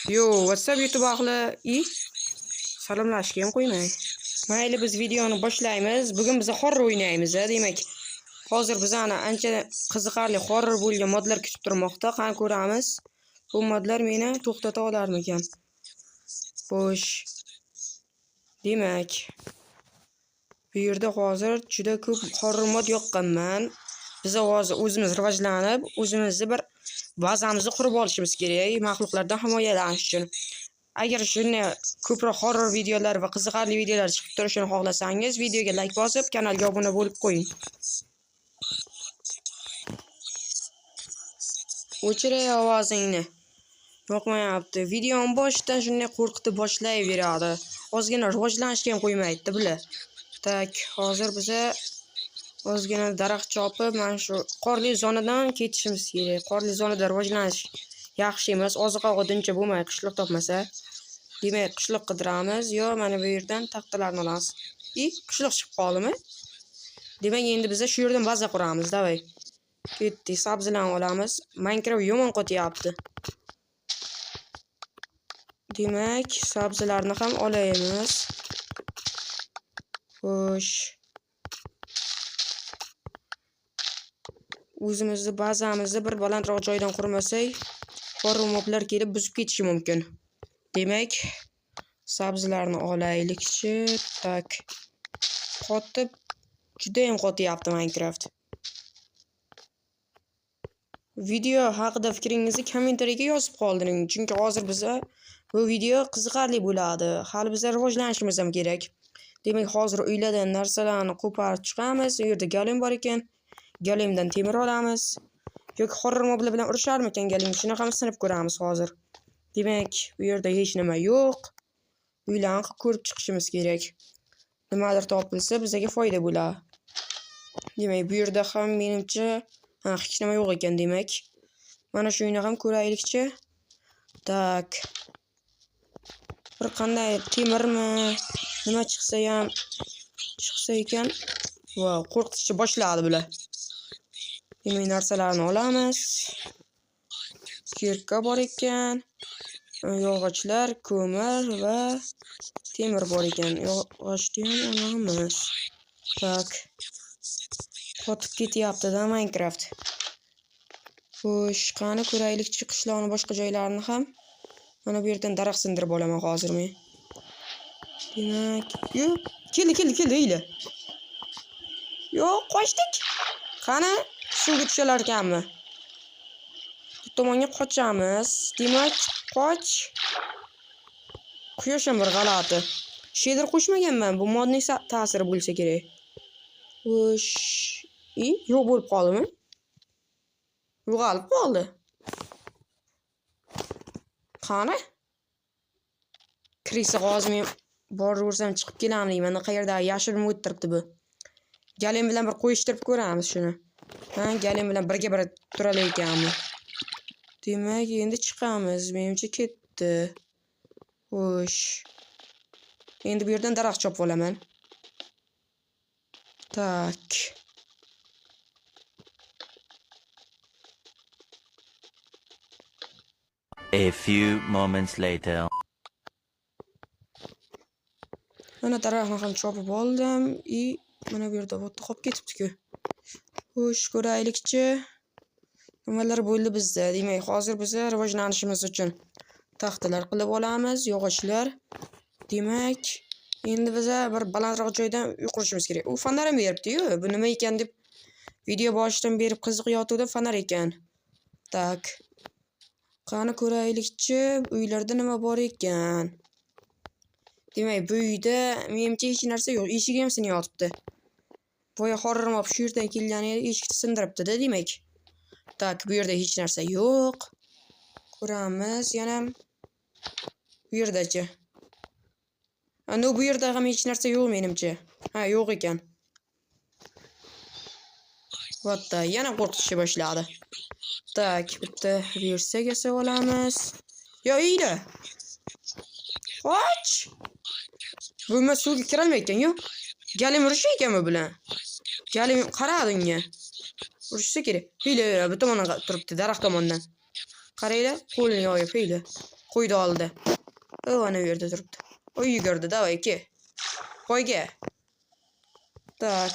Yo, what's up, YouTube ahli? I salomlashga ham qo'ymay. Mayli, biz videoni boshlaymiz. Bugun biz horror o'ynaymiz, demak. Hozir bizani ancha qiziqarli horror bo'lgan modlar kutib turmoqda. Qani ko'ramiz. Bu modlar meni to'xtata olarmikan? Xo'sh. Demak, bu yerda hozir juda ko'p horror mod yoqqanman. Biz hozir o'zimiz rivojlanib, o'zimizni bir bazamizni qurib olishimiz kerak, maxluqlardan himoyalanish uchun. Agar shunday ko'proq horror videolar va qiziqarli videolar chiqib turishini xohlasangiz, videoga like bosib, kanalga obuna bo'lib qo'ying. O'chiray ovozingni. Yoqmayapti. Videoni boshidan shunday qo'rqitib boshlayveradi. Ozgina rivojlanishga ham qo'ymaydi bular. Так, hozir biza ozgina daraxt chopib, mana shu qorli zonadan ketishimiz kerak. Qorli zonada rivojlanish yaxshi emas. Oziq-ovqat uncha bo'lmay, qishloq topmasa. Demak, qishloq qidiramiz yo mana bu yerdan taxtalarni olamiz. I, qishloq chiqib qoldimi? Demak, endi biza shu yerdan baza quramiz. Davay. Ketdik, sabzilarni olamiz. Minecraft yomon qotyapti. Demak, sabzilarni ham olaymiz. Xo'sh. O'zimizni bazamizni bir balandroq joydan qurmasak, horror moblar kelib buzib ketishi mumkin. Demak, sabzilarni olaylikchi. Так. Qotib, juda ham qotyapti Minecraft. Video haqida fikringizni kommentariyaga yozib qoldiring, chunki hozir biza bu video qiziqarli bo'ladi. Hali biza rivojlanishimiz ham kerak. Demak, hozir uylardan narsalarni qo'parib chiqamiz. U yerda golem bor ekan. Golemdan temir olamiz. Yoki horror moblar bilan urusharmikan golem? Shuni ham sinib ko'ramiz hozir. Demak, bu yerda hech nima yo'q. Uylarni ko'rib chiqishimiz kerak. Nimadir topilsa bizga foyda bo'ladi. Demak, bu yerda ham menimcha hech nima yo'q ekan demak. Mana shu uyni ham ko'raylikchi. Так. Bir qanday temirmi, nima chiqsa ham chiqsa ekan. Vau, qo'rqitishni boshladi bular. Demak, narsalarni olamiz. Kirka bor ekan. Yog'ochlar, ko'mir va temir bor ekan. Yog'ochni ham olamiz. Так. Qotib ketyapti-da Minecraft. Xo'sh, qani ko'raylikchi qishloqni boshqa joylarini ham. Mana bu yerdan daraxt sindirib olaman hozir men. Demak, yo'q, keldi, keldi, keldi, eyla. Yo'q, qochdik. Qani, suvga tushalar ekanmi? Bu tomonga qochamiz. Demak, qoch. Quyosh ham bir g'alati. Shader qo'shmaganman, bu modning ta'siri bo'lsa kerak. Xo'sh, yo'q bo'lib qoldimi? Yo'qolib qoldi. Qani? Krisa hozir men boraversam chiqib kelamlik. Mana qayerda yashirinib o'tiribdi bu. Golem bilan bir qo'yishtirib ko'ramiz shuni. Ha, golem bilan birga bir turalar ekanmi? Demak, endi chiqamiz. Menimcha ketdi. Xo'sh. Endi bu yerdan daraxt chopib olaman. Так. A few moments later. Mana daraxtni ham chopib oldim. I mana bu yerda botda qolib ketibdi-ku. Xo'sh, ko'raylikchi. Nimalar bo'ldi bizda? Demak, hozir biz rivojlanishimiz uchun taxtalar qilib olamiz, yog'ochlar. Demak, endi biza bir balandroq joydan uy qurishimiz kerak. U fonar ham beribdi-yu. Bu nima ekan deb video boshidan berib qiziq yotuvdi, fonar ekan. Tak. Qani ko'raylikchi, uylarda nima bor ekan? Demak, bu uyda menimcha hech narsa yo'q. Eshigi ham sinib yotibdi. Boya horror mob shu yerdan kelgan edi, eshikni sindiribdi-da, demak. Tak, bu yerda hech narsa yo'q. Ko'ramiz yana bu yerdachi. No, bu yerda ham hech narsa yo'q menimcha. Ha, yo'q ekan. Vatta, yana qo'rqitishni boshladi. Tak, bitta versiya yasab olamiz. Yo, iyla. Qoch! Bu nima suvga kirolmayotgan, yo'q. Golem urishi ekanmi bilan? Golem qaradi unga. Urishsa kerak. Hiyla, bu tomondan turibdi, daraxt tomondan. Qaranglar, qo'lini yoyib, hiyla. Qo'ydi oldi. O, ana u yerda turibdi. O yugurdi, давай, ke. Poyga. Так.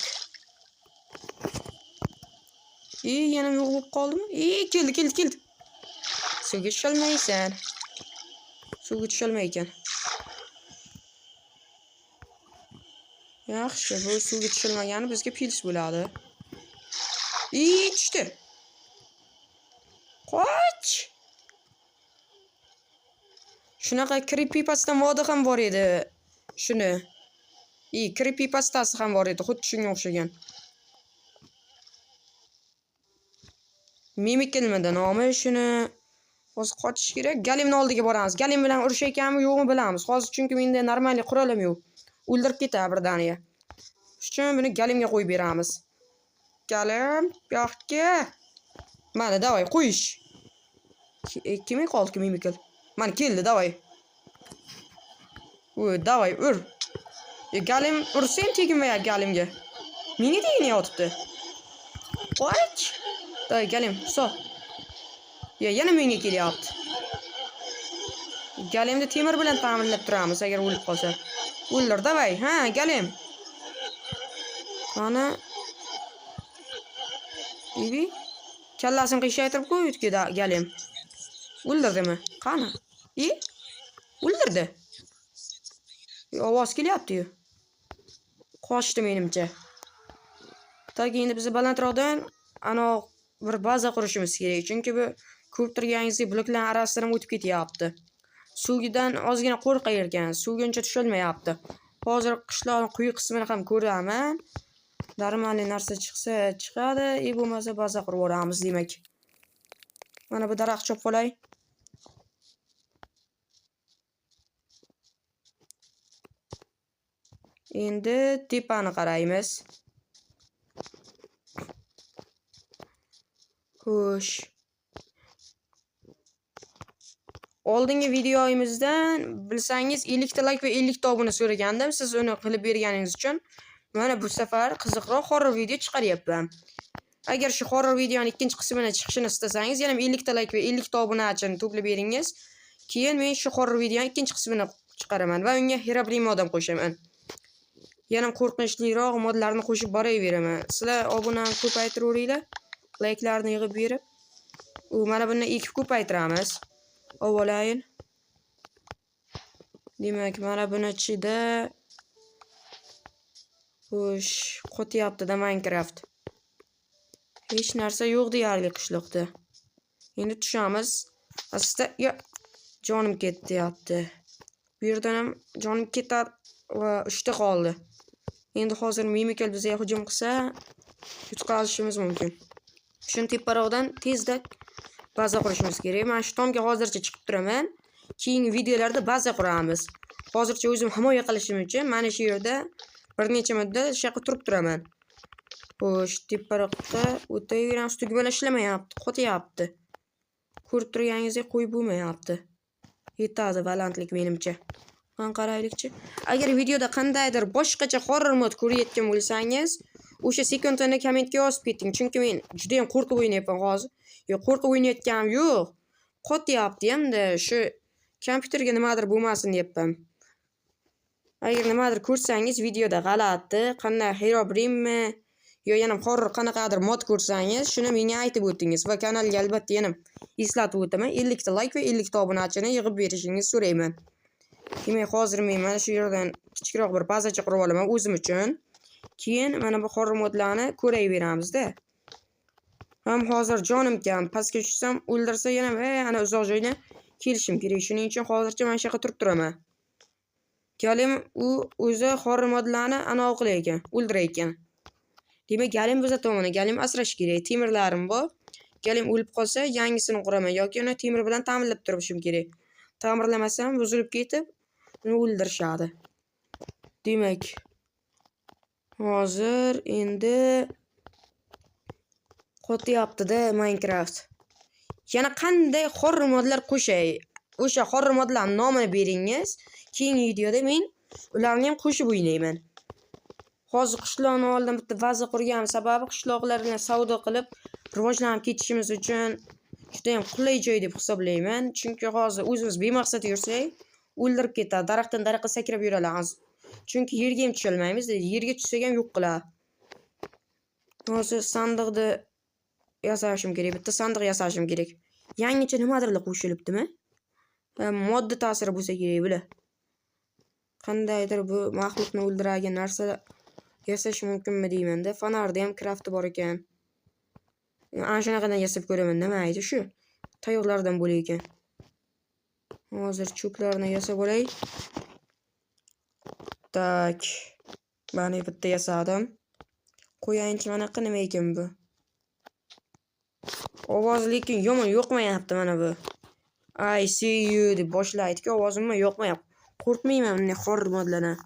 I, yana yo'q bo'lib qoldimi? I, keldi, keldi, keldi. Suvga tusholmaysan. Suvga tusholmay ekan. Yaxshi, bu suvga tusholmagani bizga pils bo'ladi. I, tushdi. Qoch! Shunaqa creepypasta modi ham bor edi. Shuni. I, creepypastasi ham bor edi, xuddi shunga o'xshagan. Mimikilmidi nomi? Shuni hozir qochish kerak. Galimni oldiga boramiz. Galim bilan urushayotganmi, yo'qmi bilamiz. Hozir chunki menda normal qurolim yo'q. O'ldirib ketadi birdaniga. Shuning uchun buni Galimga qo'yib beramiz. Galim, bu yoqqa. Mana, давай, qo'yish. Kim qoldi Mimikil? Mana keldi, давай. Uy, давай, ur. Galim ursam teginmayapti Galimga. Menga teginyotibdi. Qoch. Давай, Galim, so. Ya, yana menga kelyapti. Galimni temir bilan ta'minlab turamiz agar o'lib qolsa. O'ldir, давай. Ha, Galim. Qani. Ibi. Kallasini qiyshaytirib qo'yibdi Galim. O'ldirdimi? Qani? I? O'ldirdi. Ovoz kelyapti-yu. Qochdi menimcha. Так, endi biz balandroqdan ano bir baza qurishimiz kerak. Chunki bu ko'rib turganingizdek bloklar orasidan o'tib ketyapti. Suvdan ozgina qo'rqar ekan, suvga uncha tusholmayapti. Hozir qishloqning quyi qismini ham ko'raman. Normalniy narsa chiqsa chiqadi, bo'lmasa baza qurib yuboramiz demak. Mana bu daraxt chopib olay. Endi tepani qaraymiz. Xo'sh. Oldingi videoyimizdan bilsangiz 50 ta like va 50 ta obuna so'ragandim. Siz uni qilib berganingiz uchun mana bu safar qiziqroq horror video chiqaryapman. Agar shu horror videoning ikkinchi qismini chiqishini istasangiz, yana 50 ta like va 50 ta obunachini to'plab beringiz. Keyin men shu horror videoning ikkinchi qismini chiqaraman va unga Herobrine mod ham qo'shaman. Yana qo'rqinchliroq modlarni qo'shib boraveraman. Sizlar obunani ko'paytiraveringlar, likelarni yig'ib berib, u mana buni ekib ko'paytiramiz. Ovolayin. Demak, mana buni ichida xo'sh, qotyapti-da Minecraft. Hech narsa yo'q deyarli qishloqda. Endi tushamiz. Aslida, ya, jonim ketyapti. Bu yerdan ham jonim ketadi va 3 ta qoldi. Endi hozir Mimikal bizga hujum qilsa, yutqazishimiz mumkin. Shuni teparoqdan tezda baza qurishimiz kerak. Men shu tomga hozircha chiqib turaman. Keyingi videolarda baza quramiz. Hozircha o'zim himoya qilishim uchun mana shu yerda bir necha muddat shu yoqda turib turaman. Xo'sh, teparoqqa o'taveramiz. Tugmalar ishlamayapti, qotyapti. Ko'rib turganingizdek qo'yib bo'lmayapti. Yetadi balandlik menimcha. Qani qaraylikchi. Agar videoda qandaydir boshqacha horror mod ko'rayotgan bo'lsangiz, o'sha sekundini kommentga yozib keting. Chunki men juda ham qo'rqib o'ynayapman hozir. Yo'q, qo'rqib o'ynayotganim yo'q. Qotyapti hamda shu kompyuterga nimadir bo'lmasin deyapman. Agar nimadir ko'rsangiz videoda g'alati, qanday Herobrine yo yana horror qanaqadir mod ko'rsangiz, shuni menga aytib o'tingiz va kanalga albatta yana eslatib o'taman. 50 ta like va 50 ta obunachini yig'ib berishingizni so'rayman. Demak, hozir men mana shu yerdan kichikroq bir bazacha qurib olaman o'zim uchun. Keyin mana bu horror modlarni ko'raveramizda. Ham hozir jonim kam, pastga tushsam o'ldirsa yana ana uzoq joydan kelishim kerak. Shuning uchun hozircha mana shu yoqda turib turaman. Galim u o'zi horror modlarni anov qilar ekan, o'ldirar ekan. Demak, Galim biza tomoni, Galim asrash kerak. Temirlarim bor. Galim o'lib qolsa, yangisini quraman yoki uni temir bilan ta'minlab turishim kerak. Ta'mirlamasam buzilib ketib, uni o'ldirishadi. Demak, hozir endi qotyapti-da Minecraft. Yana qanday horror modlar qo'shay? O'sha horror modlarning nomini beringiz. Keyingi videoda men ularni ham qo'shib o'ynayman. Hozir qishloqni oldin bitta baza qurganim sababi qishloqlar bilan savdo qilib rivojlanib ketishimiz uchun, Judayam qulay joy deb hisoblayman. Chunki hozir o'zimiz bemaqsad yursak, o'ldirib ketadi. Daraxtdan daraxtga sakrab yuramiz. Chunki yerga ham tusholmaymiz. Yerga tushsak ham yo'q qiladi. Hozir sandiqni yasashim kerak. Bitta sandiq yasashim kerak. Yangicha nimadirlar qo'shilibdimi? Modda ta'siri bo'lsa kerak bular. Qandaydir bu maxluqni o'ldiradigan narsa yasash mumkinmi deyman-da. Fonarda ham crafti bor ekan. Ana shunaqadan yasab ko'raman. Nima edi shu? Tayoqlardan bo'lar ekan. Hozir cho'plarni yasab olay. Так. Mana bitta yasadim. Qo'yayinchi, manaqa nima ekan bu? Ovoz lekin yomon yoqmayapti mana bu. I see you deb boshlaydi-ku, ovozim yoqmayapti. Qo'rqmayman bunday horror modlardan.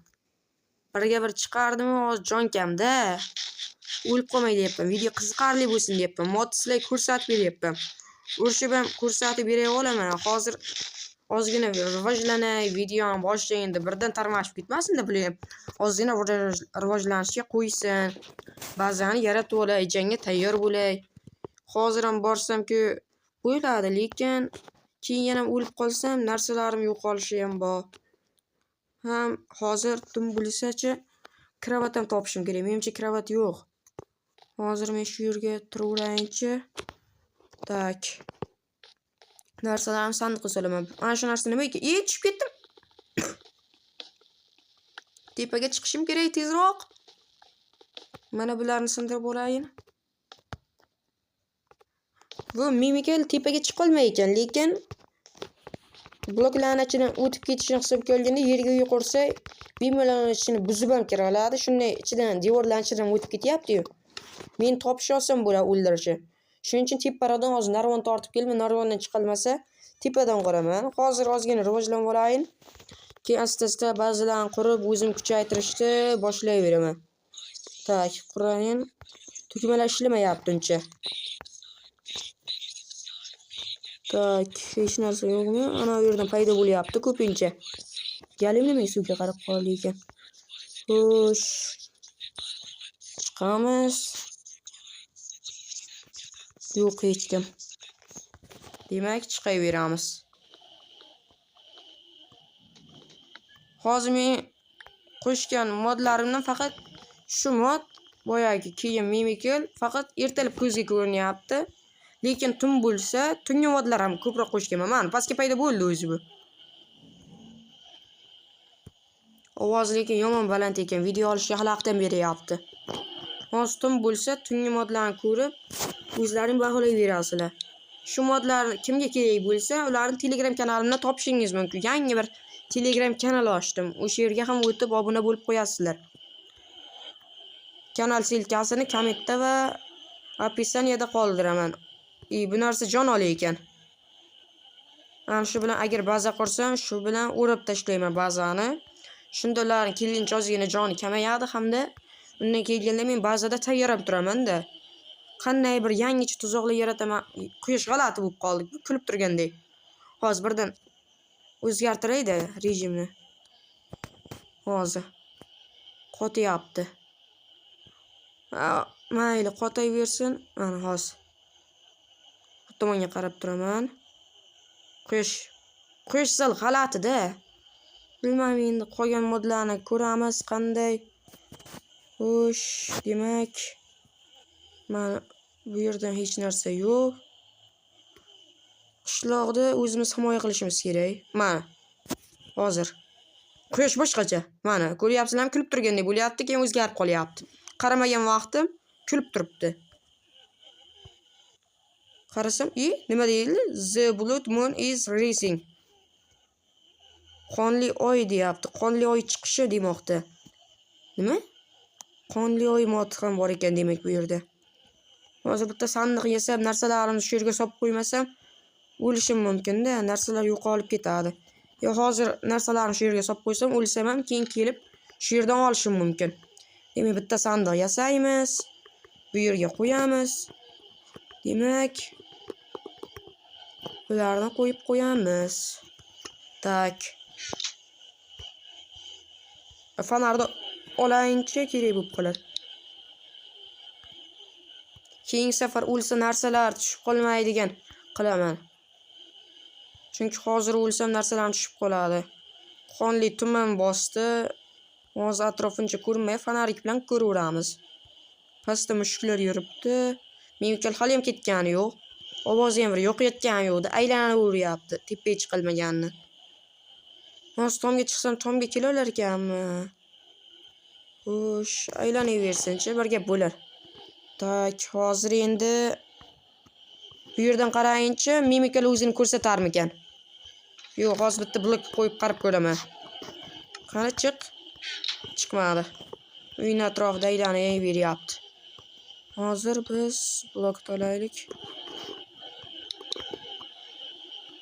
Birga bir chiqardim, hozir jon kamda. O'lib qolmay deyapman. Video qiziqarli bo'lsin deyapman. Mod sizlarga ko'rsatib beryapman. Urushib ham ko'rsatib bera olaman. Hozir ozgina rivojlanay, videoni boshida endi birdan tarmashib ketmasin-da bular ham. Ozgina rivojlanishga qo'ysin. Bazani yaratib olay, jangga tayyor bo'lay. Hozir ham borsamku bo'ladi, lekin keyin yana o'lib qolsam narsalarim yo'qolishi ham bor. Ham hozir tun bo'lsachi kravat ham topishim kerak. Menimcha kravat yo'q. Hozir men shu yerga turaverayinchi. Так. Narsalarimni sandiqqa solaman. Mana shu narsa nima ekan? E, tushib ketdim. Tepaga chiqishim kerak tezroq. Mana bularni sindirib olayin. Bu mimikal tepaga chiqolmay ekan, lekin bloklarni ichidan o'tib ketishini hisobga olganda yerga uy qursa, bemalol ichini buzib ham kira oladi. Shunday ichidan, devorlarning ichidan o'tib ketyapti-yu. Men topish oson bo'ladi o'ldirishi. Shuning uchun teparoqdan hozir narvon tortib kelib, narvondan chiqolmasa, tepadan quraman. Hozir ozgina rivojlanib olayin. Keyin asta-asta bazalarni qurib, o'zim kuchaytirishni boshlayveraman. Так, qurayin. Tugmalar ishlamayapti uncha. Так, hech narsa yo'qmi? Ana u yerdan paydo bo'lyapti ko'pincha. Galim nimaga suvga qarab qoldi ekan? Xo'sh. Chiqamiz. Yo'q hech kim. Demak, chiqaveramiz. Hozir men qo'shgan modlarimdan faqat shu mod, boyagi keyin mimikal faqat ertalab ko'zga ko'rinyapti. Lekin tun bo'lsa, tungi modlar ham ko'proq qo'shganman. Mana pastga paydo bo'ldi o'zi bu. Ovoz lekin yomon baland ekan, video olishga xalaqit ham beryapti. Hozir tun bo'lsa, tungi modlarni ko'rib, o'zlaring baholayverasizlar. Shu modlar kimga kerak bo'lsa, ularni Telegram kanalimdan topishingiz mumkin. Yangi bir Telegram kanal ochdim. O'sha yerga ham o'tib obuna bo'lib qo'yasizlar. Kanal silkasini kommentda va opisaniyada qoldiraman. Bu narsa jon oli ekan. Ana shu bilan agar baza qursam, shu bilan o'rab tashlayman bazani. Shunda ularning kelguncha ozgina joni kamayadi hamda undan kelganda men bazada tayyor ham turaman-da. Qanday bir yangicha tuzoqlar yarataman. Quyosh g'alati bo'lib qoldi, kulib turgandek. Hozir birdan o'zgartirayda rejimni. Hozir qotyapti. Mayli, qotaversin. Mana hozir. Bu tomonga qarab turaman. Quyosh sal g'alatida. Bilmayman endi qolgan modlarni ko'ramiz qanday. Xo'sh, demak, mana bu yerdan hech narsa yo'q. Qishloqda o'zimiz himoya qilishimiz kerak. Mana. Hozir. Quyosh boshqacha. Mana, ko'ryapsizlarmi, kulib turgandek bo'lyapti, keyin o'zgarib qolyapti. Qaramagan vaqtim kulib turibdi. Qarasam, nima deyildi? The blood moon is rising. Qonli oy deyapti. Qonli oy chiqishi demoqda. Nima? Qonli oy mod ham bor ekan demak bu yerda. Hozir bitta sandiq yasab, narsalarimni shu yerga solib qo'ymasam, o'lishim mumkin-da, narsalar yo'qolib ketadi. Yo hozir narsalarimni shu yerga solib qo'ysam, o'lsam ham keyin kelib shu yerdan olishim mumkin. Demak, bitta sandiq yasaymiz. Bu yerga qo'yamiz. Demak, bularni qo'yib qo'yamiz. Так. Fonarni olayinchi, kerak bo'lib qoladi. Keyingi safar o'lsa narsalar tushib qolmaydigan qilaman. Chunki hozir o'lsam narsalarim tushib qoladi. Qonli tuman bosdi. Hozir atrofincha ko'rinmay fonarik bilan ko'raveramiz. Pastda mushuklar yuribdi. Mimikal hali ham ketgani yo'q. Ovozi ham bir yo'qayotgani yo'qda, aylanaveryapti tepaga chiqilmaganini. Hozir tomga chiqsam tomga kela olar ekanmi? Xo'sh, aylanaversinchi, bir gap bo'lar. Tak, hozir endi bu yerdan qarayinchi, Mimikal o'zini ko'rsatarmikan? Yo'q, hozir bitta blok qo'yib qarab ko'raman. Qani chiq. Chiqmadi. Uyning atrofida aylanaveryapti. Hozir biz blok olaylik.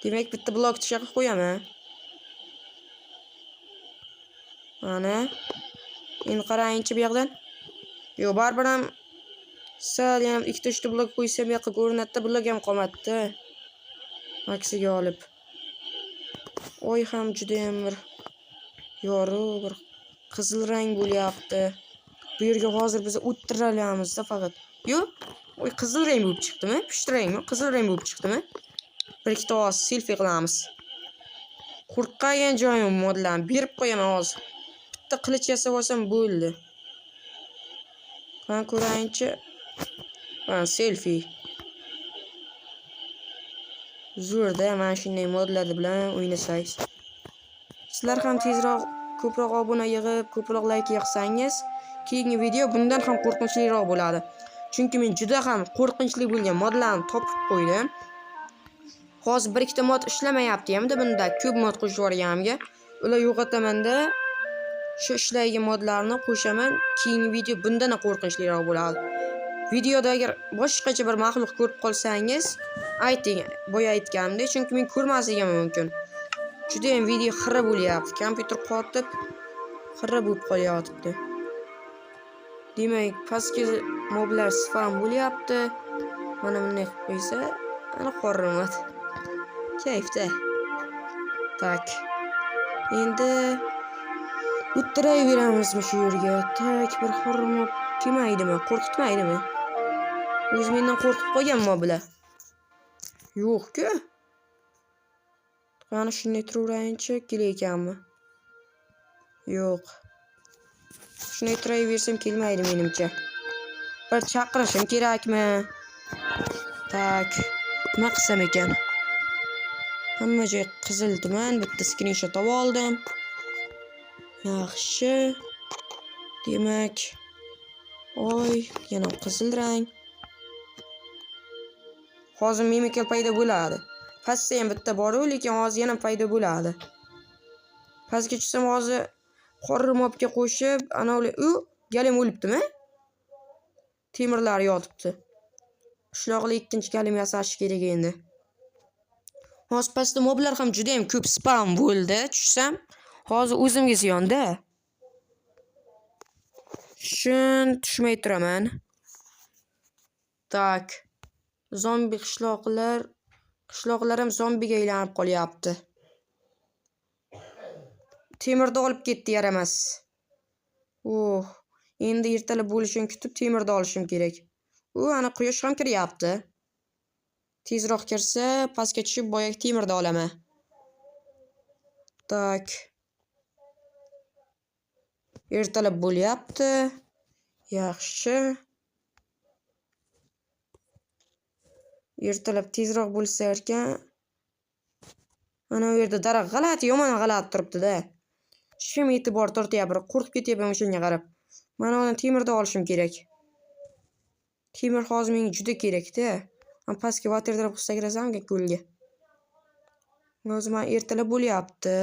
Demak, bitta blok tishaqa qo'yaman. Mana. Endi qarayinchi bu yoqdan. Yo'q, baribir ham sal ham ikkita uchta blok qo'ysam bu yoqqa ko'rinadi, blok ham qolmadi. Aksiga olib. Oy ham juda ham bir yorug', bir qizil rang bo'lyapti. Bu yerga hozir biz o'ttiralamizda faqat. Yo'q, oy qizil rang bo'lib chiqdimi? Pushti rangmi? Qizil rang bo'lib chiqdimi? Bir ikkita hozir selfie qilamiz. Qo'rqqan joyim modlarni berib qo'yaman hozir. Bitta qilich yasab olsam bo'ldi. Qani ko'rayinchi. Mana selfie. Zo'rda mana shunday modlar bilan o'ynasangiz. Sizlar ham tezroq ko'proq obuna yig'ib, ko'proq like yig'sangiz, keyingi video bundan ham qo'rqinchliroq bo'ladi. Chunki men juda ham qo'rqinchli bo'lgan modlarni topib qo'ydim. Hozir bir ikkita mod ishlamayapti hamda bunda ko'p mod qo'shib yuborganimga. Ular yo'qotamanda shu ishlaydigan modlarni qo'shaman. Keyingi video bundan ham qo'rqinchliroq bo'ladi. Videoda agar boshqacha bir maxluq ko'rib qolsangiz, ayting, boya aytganimdek, chunki men ko'rmasligim mumkin. Juda ham video xira bo'lyapti. Kompyuter qotib xira bo'lib qolyapti. Demak, pastki moblar spam bo'lyapti. Mana bunday qilib qo'ysa, ana qornim. Kayfda. Tak. Endi o'ttiraveramizmi shu yerga? Tak, bir horror mob kelmaydimi? Qo'rqitmaydimi? O'zi mendan qo'rqib qolgan moblar. Yo'q-ku. Qani shunday turaverayinchi, kelayotganmi? Yo'q. Shunday turaversam kelmaydi menimcha. Bir chaqirishim kerakmi? Tak. Nima qilsam ekan? Hamma joy qizil tuman, bitta skrinshot olib oldim. Yaxshi. Demak, oy, yana qizil rang. Hozir mimikal paydo bo'ladi. Pastda ham bitta bor-u, lekin hozir yana paydo bo'ladi. Pastga tushsam hozir horror mobga qo'shib, ana u galim o'libdimi? Temirlar yotibdi. Qishloqli ikkinchi galim yasash kerak endi. Hozir pastda moblar ham juda ham ko'p spam bo'ldi. Tushsam, hozir o'zimga ziyonda. Shun tushmay turaman. Tak. Zombi qishloqlar ham zombiga aylanib qolyapti. Temirni olib ketdi yaramas. Oh, endi ertalab bo'lishini kutib temirni olishim kerak. U ana quyosh ham kiryapti. Tezroq kirsa, pastga tushib boyagi temirni olaman. Tak. Ertalab bo'lyapti. Yaxshi. Ertalab tezroq bo'lsa ekan. Mana u yerda daraxt g'alati, yomon g'alati turibdi-da. Shim e'tibor tortyapti, qo'rqib ketyapman o'shanga qarab. Mana uni temirni olishim kerak. Temir hozir menga juda kerak-da. Men pastga water drop qilsa kirasammi ko'lga. Hozir mana ertalab bo'lyapti.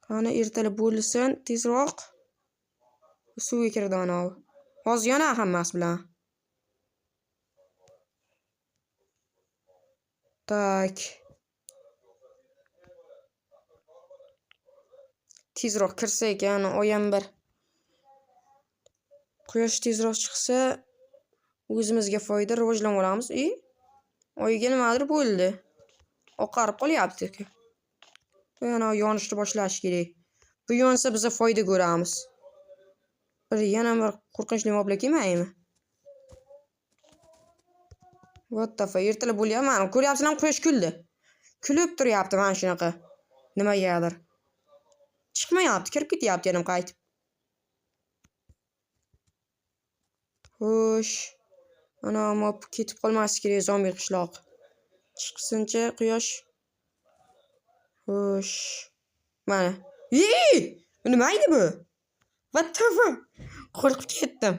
Qani ertalab bo'lsin, tezroq. Suvga kirdi ana u. Hozir yonadi hammasi bilan. Tak. Tezroq kirsa ekan, oyam bir. Quyosh tezroq chiqsa, o'zimizga foyda, rivojlanib olamiz. Oyga nimadir bo'ldi. Oqarib qolyapti. Yana yonishni boshlash kerak. Bu yonsa biza foyda ko'ramiz. Bir yana bir qo'rqinchli moblar kelmaydimi? What the fuck? Ertalab bo'lyapti. Mana ko'ryapsizlarmi, quyosh kuldi. Kulib turyapti mana shunaqa. Nimagadir. Chiqmayapti, kirib ketyapti yana qaytib. Xo'sh. Ana mob ketib qolmasi kerak zombi qishloq. Chiqsinchi quyosh. Xo'sh. Mana. Ey! Nima edi bu? What the fuck? Qo'rqib ketdim.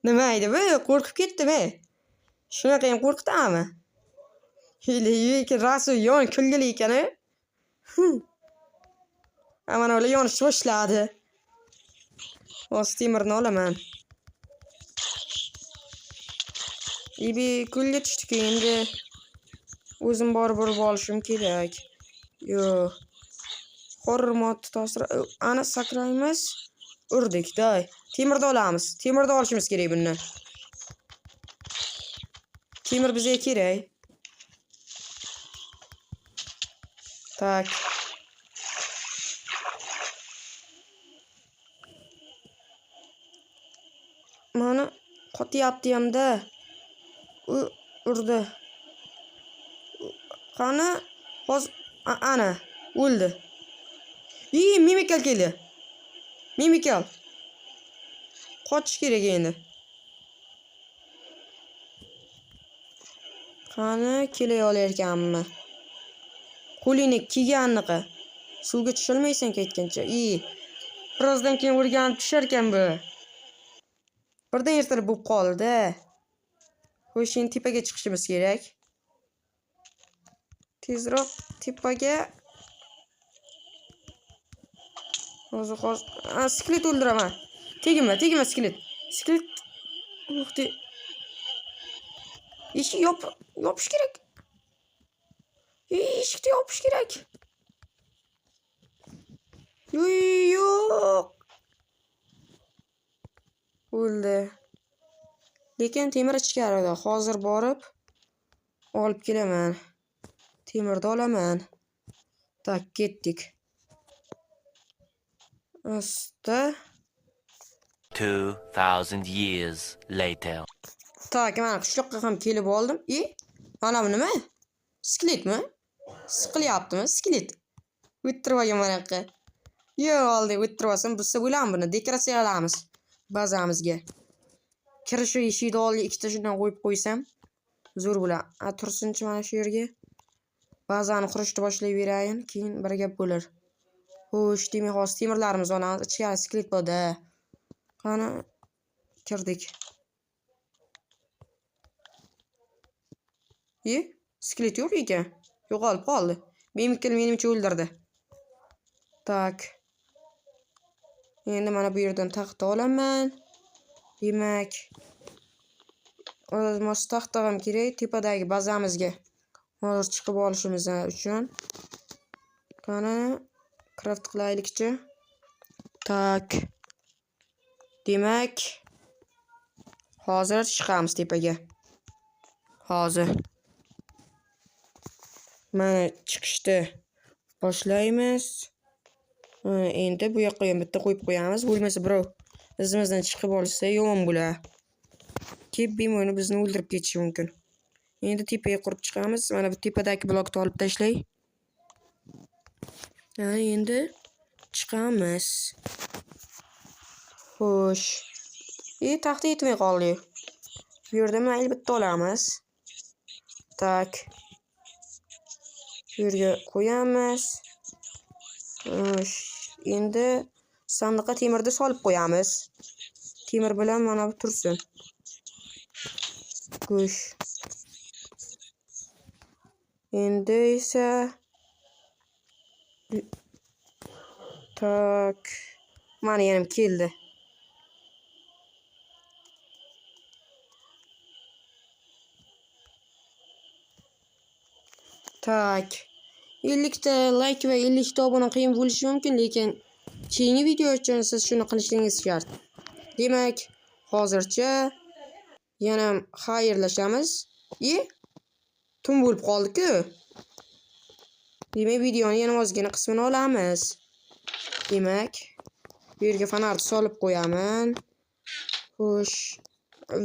Nima edi bu? Qo'rqib ketdim, ey. Shunaqa ham qo'rqitami? Lekin rosa yon kulgili ekan, a. Mana ular yonishni boshladi. Hozir temirni olaman. Ibi kulga tushdik endi. O'zim borib urib olishim kerak. Yo'q. Horror modni tosira ana sakraymiz. Urdik, day. Temirni olamiz. Temirni olishimiz kerak bundan. Temir bizga kerak. Tak. Mana qotyapti hamda. U urdi. Qani? Hozir ana o'ldi. Ey, Mimikal keldi. Mimikal. Qochish kerak endi. Qani kela olarkanmi? Qo'lingni kiyganniqi. Suvga tusholmaysan ketgancha. Ey, birozdan keyin o'rganib tushar ekan bu. Birdan ertalab bo'lib qoldi. Xo'sh, endi tepaga chiqishimiz kerak. Tezroq tepaga. Hozir hozir skelet o'ldiraman. Tegma, tegma skelet. Skelet. Uxti. Eshik yopish kerak. Eshikni yopish kerak. Yo'q. O'ldi. Lekin temir ichkarida. Hozir borib olib kelaman. Temirni olaman. Tak, ketdik. Usta. 2000 years later. Tak, mana qishloqqa ham kelib oldim. E, mana bu nima? Skeletmi? Siqilyaptimi? Skelet. O'ttirib olgan mana yoqqa. Yo'q, oldi, o'ttirib olsam, buzsa bo'lami buni? Dekoratsiya qilamiz bazamizga. Kirishi eshikni oldiga ikkita shundan qo'yib qo'ysam, zo'r bo'ladi. A, tursinchi mana shu yerga. Bazani qurishni boshlay berayin, keyin bir gap bo'lar. Xo'sh, demak hozir temirlarimizni olamiz. Ichkari skelet borda. Qani kirdik. E, skelet yo'q ekan. Yo'qolib qoldi. Mimikal menimcha o'ldirdi. Tak. Endi mana bu yerdan taxta olaman. Demak, o'zimiz taxta ham kerak tepadagi bazamizga. Hozir chiqib olishimiz uchun. Qani craft qilaylikchi. Tak. Demak, hozir chiqamiz tepaga. Hozir. Mana chiqishni boshlaymiz. Endi bu yoqqa ham bitta qo'yib qo'yamiz. Bo'lmasa birov izimizdan chiqib olsa yomon bo'ladi. Kelib bemalol bizni o'ldirib ketishi mumkin. Endi tepaga qurib chiqamiz. Mana bu tepadagi blokni olib tashlay. Ana endi chiqamiz. Xo'sh. Taxta yetmay qoldi. Bu yerda mayli bitta olamiz. Tak. Bu yerga qo'yamiz. Xo'sh, endi sandiqqa temirni solib qo'yamiz. Temir bilan mana bu tursin. Go'sh. Endi esa tak. Mana yana keldi. Tak. 50 ta like va 50 ta obuna qiyin bo'lishi mumkin, lekin keyingi video uchun siz shuni qilishingiz shart. Demak, hozircha yana xayrlashamiz. Tun bo'lib qoldi-ku. Demak, videoni yana ozgina qismini olamiz. Demak, bu yerga fonarni solib qo'yaman. Xo'sh,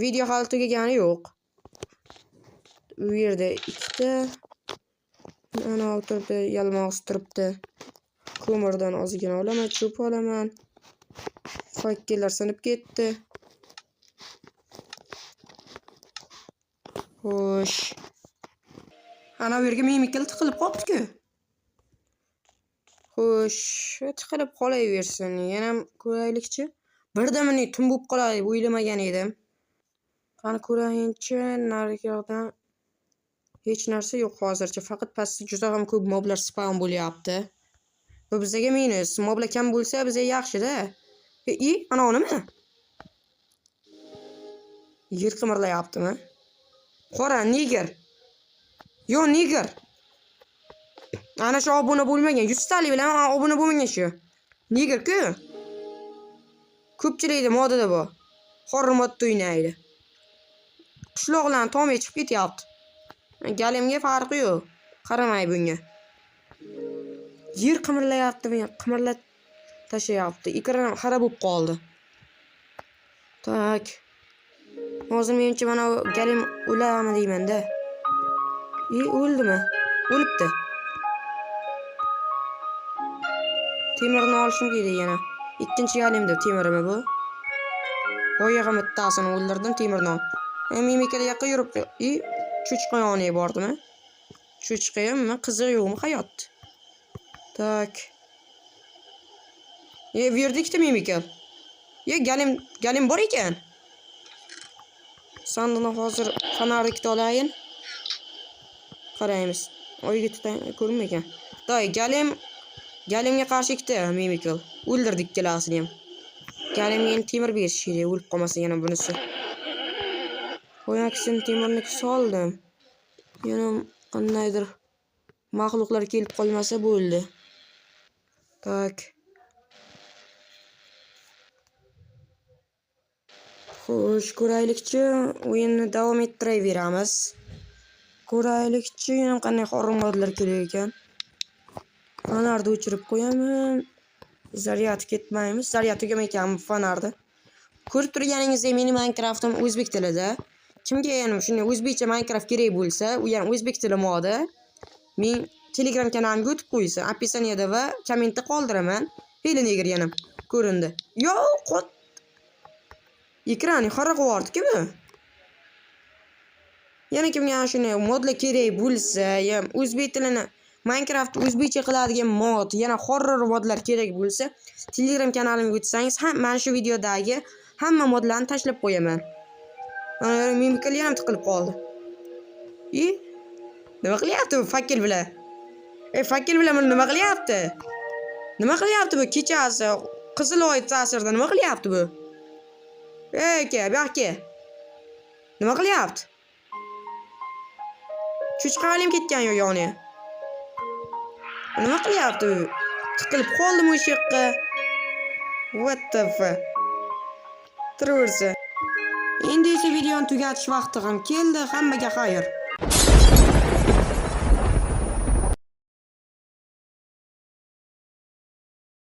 video hali tugagani yo'q. U yerda ikkita. Ana turibdi, yalmog'iz turibdi. Ko'mirdan ozgina olaman, cho'p olaman. Fakkellar sinib ketdi. Xo'sh. Ana bu yerga mimikal tiqilib qolibdi-ku. Xo'sh, tiqilib qolaversin. Yana ko'raylikchi. Birdamini tun bo'lib qoladi deb o'ylamagan edim. Qani ko'rayinchi, narigi yoqdan hech narsa yo'q hozircha. Faqat pastda juda ham ko'p moblar spawn bo'lyapti. Bu bizga minus. Moblar kam bo'lsa bizga yaxshi-da. Ana nima? Yer qimirlayaptimi? Qora, neger. Yo, neger. Ana shu obuna bo'lmagan. 100 talik bilan obuna bo'lmagan shu. Neger-ku. Ko'pchilikda modada bu. Horror modda o'ynaydi. Qishloqlarni tomiga chiqib ketyapti. Galimga farqi yo'q. Qaramay bunga. Yer qimirlayapti, qimirlab tashlayapti. Ekran xarob bo'lib qoldi. Tak. Hozir menimcha mana galim o'ladimi deyman-da. O'ldimi? O'libdi. Temirni olishim kerak yana. Ikkinchi galim deb temirimi bu? Boyag'i bittasini o'ldirdim, temirni ol. Mimikada yoqqa yuribdi. Cho'chqa yoniga bordimi? Cho'chqa hammi? Qizig'i yo'qmi hayot? Tak. Bu yerda ikkita mimikal. Galim, galim bor ekan. Sandiqni hozir fonarikni olayin. Qaraymiz. Oyga tutay ko'rinmaykan. Toy, galim, galimga qarshi ikkita mimikal. O'ldirdik ikkalasini ham. Galimga endi temir berish kerak, o'lib qolmasin yana bunisi. Boyakisini temirniki soldim. Yana qandaydir maxluqlar kelib qolmasa bo'ldi. Tak. Xo'sh, ko'raylikchi, o'yinni davom ettiraveramiz. Ko'raylikchi, yana qanday horror modlar kerak ekan. Fonarni o'chirib qo'yaman. Zaryad ketmaymiz. Zaryad tugamaykan bu fonarni. Ko'rib turganingizdek, mening Minecraftim o'zbek tilida. Kimga yana shunday o'zbekcha Minecraft kerak bo'lsa, u ham o'zbek tili modi. Men Telegram kanalimga o'tib qo'ysin. Описаниеda va kommentda qoldiraman. Heli neger yana ko'rindi. Yo, qot. Ekranni xira qilib yubordi-ku bu. Yana kimga shunday modlar kerak bo'lsa, ya o'zbek tilini Minecraft o'zbekcha qiladigan mod, yana horror modlar kerak bo'lsa, Telegram kanalimga o'tsangiz, ham mana shu videodagi hamma modlarni tashlab qo'yaman. Mimikal yana tiqilib qoldi. Nima qilyapti bu fakkel bilan? Fakkel bilan buni nima qilyapti? Nima qilyapti bu kechasi qizil oy ta'sirida nima qilyapti bu? Aka, bu yoqqa. Nima qilyapti? Cho'chqalim ketgan yo'q yoniga. Nima qilyapti bu? Tiqilib qoldimi o'sha yoqqa? What the fuck? Turaversa. Endi esa videoni tugatish vaqti ham keldi. Hammaga xayr.